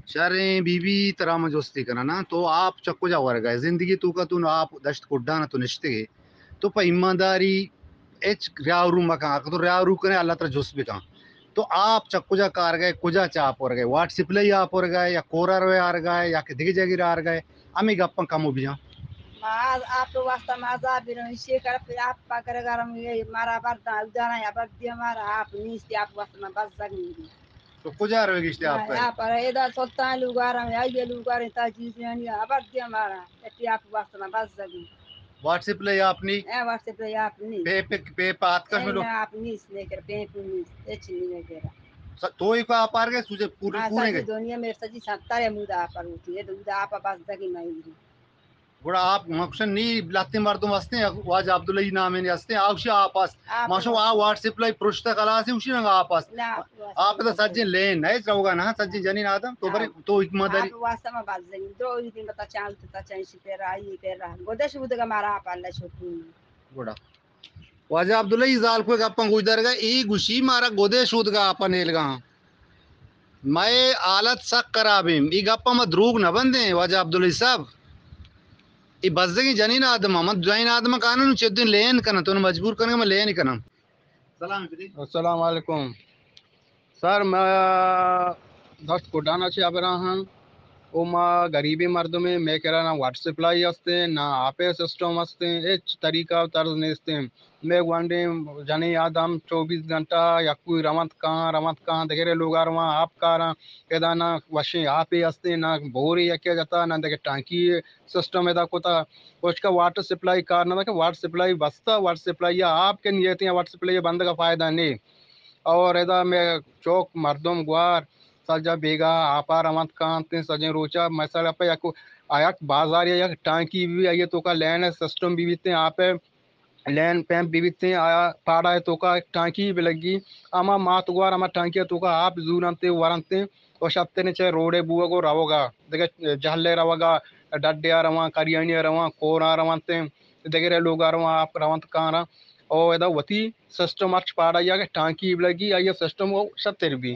شریں be be, ترا من جستے کناں نا، تو آپ چہ کجا ورگا ئے؟ زندگی توکا تو آپ دشت کڈانا تو نشتگے، تو پہ ایمانداری ہچ ریاورو مکن، اگہ تو ریاورو کنے اللہ ترا جست بکن۔ تو آپ چہ کجا کارگا ئے، کجا چہ آپ ورگا ئے؟ واٹر سپلائی آپ ورگا ئے یا کورا روے آرگا ئے یا کہ دگہ جاگہ را آرگا ئے؟ ہمے گپاں کمو بیاں۔ ما آ-، آپ واسطہ ما عذاب بیرم، شیکر پہ آپ پاکر گرم، مارا برداں، ادارا یا بردی مارا آپ نیست، آپ واسطہ ما بس زگی۔ تو کجا روگی اشتے آپ؟ آپ پر ادا سلطان لوگارم، یا یہ لوگارم تا جیزیانی، ابر دیا مارا، اتی آپ واسطہ ما بس زگی۔ واٹس ایپ لے آپ نی؟ اے واٹس ایپ لے آپ نی۔ پے، پے، پے پات کش اے ملو؟ نہ، آپ نیست، لے کر پے پو نیست، اچ نہیں لے کر۔ س-، تو ہی کو آپ آر گئے، سوچے پورے، ہاں، پورے سجی گئے؟ دنیا میں سجی ستر ہے مودا آپ پر ہوتی ہے، تو مودا آپ بس زگی میں ہی۔ گڑا آپ مکشن نی لہتیں مردم ہستیں، واجہ عبداللہ نامیں ہستیں، آ گوشی آپ است۔ آپ ماشاءاللہ، است۔ آ واٹس ایپ لائیو پرشتہ خلاص ہیں، گوشی نہ آپ است۔ نہ، آپ است۔ آپ ادا سجیں لین نہ روگا نہ، سجیں جنین آدم، تو ہاں۔ برے، تو ایک مداری۔ آپ واسطہ ما باز زنی، دو ہی دن بتا چاند تا چاند شی پہ راہی پہ راہ۔ گودش بودگا مارا آپ اللہ شکر۔ گڑا۔ واجہ عبداللہ ای زال کوئی گپاں گوش درگا، ای گوشی مارا گودے شودگا آپا نیلگا۔ مئے حالت سک خراب ایں۔ اے گپاں ما دروگ نہ بندیں، واجہ عبداللہ صاحب۔ اے بزگیں جنین آدم، من جنین آدم کانوں چدیں لین کناں، تو مجبور کنگا من لین کناں۔ سلام علیکم۔ سر، ما دست کڈانا چہ ابراہم، او ما غریبیں مردمیں، مئے کرا نہ واٹر سپلائی ہستیں، نہ آپے سسٹم ہستیں، ہچ طریقہ و طرز نیستیں۔ مئے گونڈیں جنیں آدم چوبیس گھنٹہ یکوئی رونت کاں، رونت کاں، دگرے لوگا رواں آپ کاراں، ادا نہ وشیں آپے ہستیں، نہ بورے یکے جتا، نہ دگہ ٹانکی سسٹم ادا کتا۔ پرچکا واٹر سپلائی کار نہ دکہ، واٹر سپلائی بستا، واٹر سپلائی آپ کے نیتیں، واٹر سپلائی بندگا فائدہ نے۔ اور ادا مئے چوک مردم گوار سجا بیگاہ آپا رونت کانت، سجیں روچا مثلا پہ یک، آ یک بازار یا یک ٹانکی بی، آئی توکا لین سسٹم بی بیتیں، آپے لین پیمپ بی بیتیں، آیا پاڑا توکا ٹانکی بی لگی، اما مات گوار اما ٹانکی توکا آپ زورنتے ورنتے، و شپ تنے چہ روڈے بوگو روگا، دگہ جہلے روگا، ڈڈیا رواں، کریانیا رواں، کورا رونتے، دگرے لوگا رواں، آپ رونت کاراں، او ادا وتی سسٹم ہرچ پاڑا یا کہ ٹانکی بی لگی، آئی سسٹم او شتر بی۔